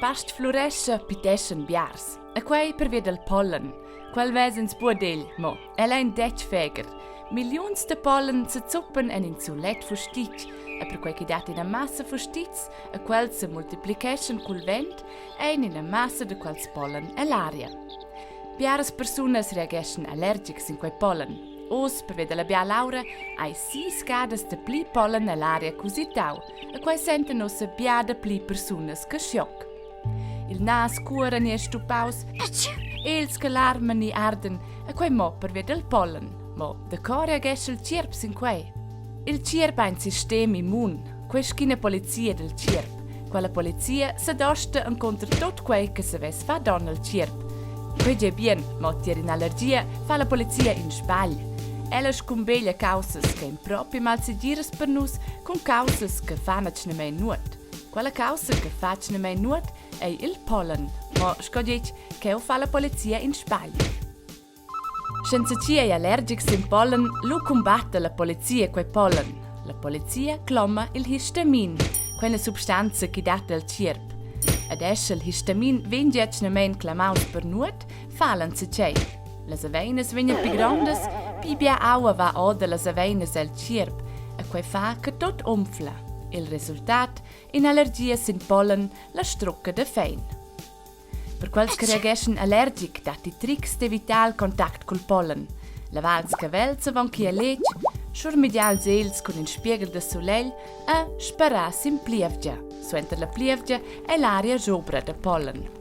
past flurescha, piteschan biars. E quei pervia dal pollen. Quel ves'ins buc ad egl, mo el ei in dètg fegher. Milliuns da pollen sezuppan en in sulet fustitg e perquei ch'i dat ina massa fustitgs e quels se multiplicheschan cul vent, ein ina massa da quels pollen ell'aria. Biaras persunas reageschan allergic sin quei pollen. Oz, pervia dalla bial'aura, hai sis gadas dapli pollen ell'aria ch'usitau e quei sentan ussa bia dapli persunas che schioc. Il nas cuora ni ei stupaus, els che larman ni arden e quei mo pervia dal pollen. Mo daco reagescha il tgierp sin quei? Il tgierp ha in sistem immun, quei sc'ina polizia dal tgierp. Quella polizia sedosta encunter tut quei che savess far donn al tgierp. Quei gie bien, mo tier in'allergia fa la polizia in sbagl. Ella scumbeglia caussas ch'ein propi malsegiras per nus cun caussas che fan atgnamein nuot. Quella caussa che fa atgnamein nuot ei il pollen. Mo sco detg, cheu fa la polizia in sbagl. Sch'enzatgi ei allergics sin pollen, lu cumbatta la polizia quei pollen. La polizia cloma il histamin, quella substanza che dat al tgierp. Ed escha il histamin vegn atgnamein clamaus per nuot, fa el enzatgei. Las aveinas vegnan pli grondas, pli bia aua va ord las aveinas el tgierp e quei fa che tut umfla. Il resultat, in'allergia sin pollen, la strucca da fein. Per quels che reageschan allergic datti trics d'evitar il contact cul pollen. Lavar ils cavels avon che ir a letg, schurmegiar ils egls cun in spieghel da sulegl e sperar sin plievgia. Suenter la plievgia è l'aria sobra da pollen.